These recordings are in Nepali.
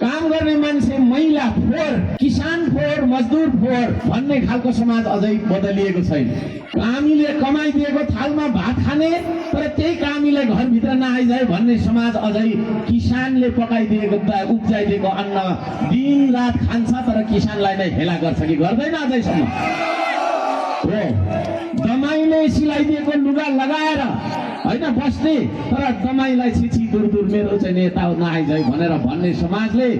काम गर्ने मान्छे महिला फोहोर, किसान फोहोर, मजदुर फोहोर भन्ने खालको समाज अझै बदलिएको छैन। कामीले कमाइदिएको थालमा भात खाने तर त्यही कामीलाई घरभित्र नआइजाए भन्ने समाज अझै किसानले पकाइदिएको उब्जाइदिएको अन्न दिन रात खान्छ तर किसानलाई नै हेला गर्छ कि गर्दैन अझैसम्म हो। दमाईले सिलाइदिएको लुगा लगाएर होइन बस्ने तर दमाईलाई छिछि दूर दूर मेरो चाहिँ नेता नआइजाए भनेर भन्ने समाजले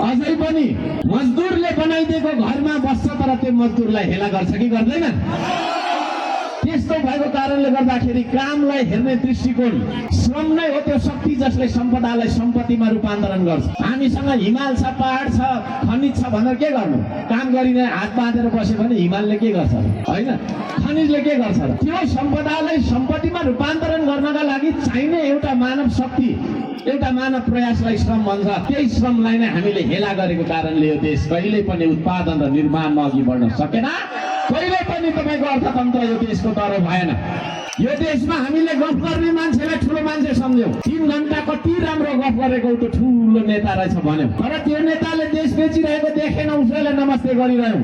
अझै पनि मजदुरले बनाइदिएको घरमा बस्छ तर त्यो मजदुरलाई हेला गर्छ कि गर्दैन। त्यस्तो भएको कारणले गर्दाखेरि कामलाई हेर्ने दृष्टिकोण श्रम नै हो त्यो शक्ति जसले सम्पदालाई सम्पत्तिमा रूपान्तरण गर्छ। हामीसँग हिमाल छ, पहाड छ, खनिज छ भनेर के गर्नु? काम गरिने हात बाँधेर बस्यो भने हिमालले के गर्छ होइन, खनिजले के गर्छ? त्यो सम्पदालाई सम्पत्तिमा रूपान्तरण गर्नका लागि चाहिने एउटा मानव शक्ति, एउटा मानव प्रयासलाई श्रम भन्छ। त्यही श्रमलाई नै हामीले हेला गरेको कारणले यो देश कहिले पनि उत्पादन र निर्माणमा अघि बढ्न सकेन। कहिले पनि तपाईको अर्थतन्त्र यो देशको तरफ भएन। यो देशमा हामीले गफ गर्ने मान्छेलाई ठुलो मान्छे सम्झ्यौँ। 3 घण्टा कति राम्रो गफ गरेको त ठुलो नेता रहेछ भन्यौँ, तर त्यो नेताले देश बेचिरहेको देखेन उसैलाई नमस्ते गरिरह्यौँ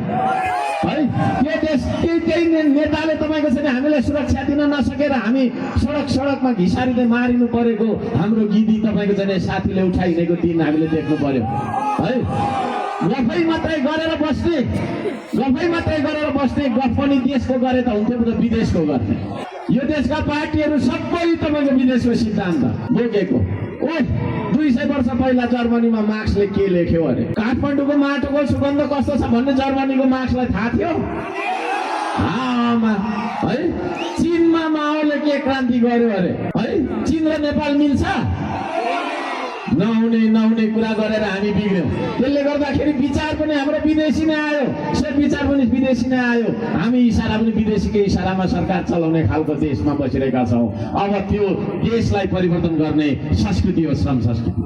है। त्यो देश त्यही नेताले तपाईँको चाहिँ हामीलाई सुरक्षा दिन नसकेर हामी सडकमा घिसारिँदै मारिनु परेको हाम्रो गिदी तपाईँको चाहिँ साथीले उठाइदिएको दिन हामीले देख्नु पर्यो है। गफै मात्रै गरेर बस्ने गफ पनि देशको गरे त हुन्थ्यो त विदेशको गर्ने। यो देशका पार्टीहरू सबै तपाईँको विदेशको सिद्धान्त बोकेको। 200 वर्ष पहिला जर्मनीमा मार्क्सले के लेख्यो अरे काठमाडौँको माटोको सुगन्ध कस्तो छ भन्ने जर्मनीको मार्क्सलाई थाहा थियो है। चीनमा माओले के क्रान्ति गर्यो अरे है। चीन र नेपाल मिल्छ? नहुने कुरा गरेर हामी बिग्र्यौँ। त्यसले गर्दाखेरि विचार पनि हाम्रो विदेशी नै आयो, सब विचार पनि विदेशी नै आयो। हामी इसारा पनि विदेशीकै इसारामा सरकार चलाउने खालको देशमा बसिरहेका छौँ। अब त्यो देशलाई परिवर्तन गर्ने संस्कृति हो श्रम संस्कृति।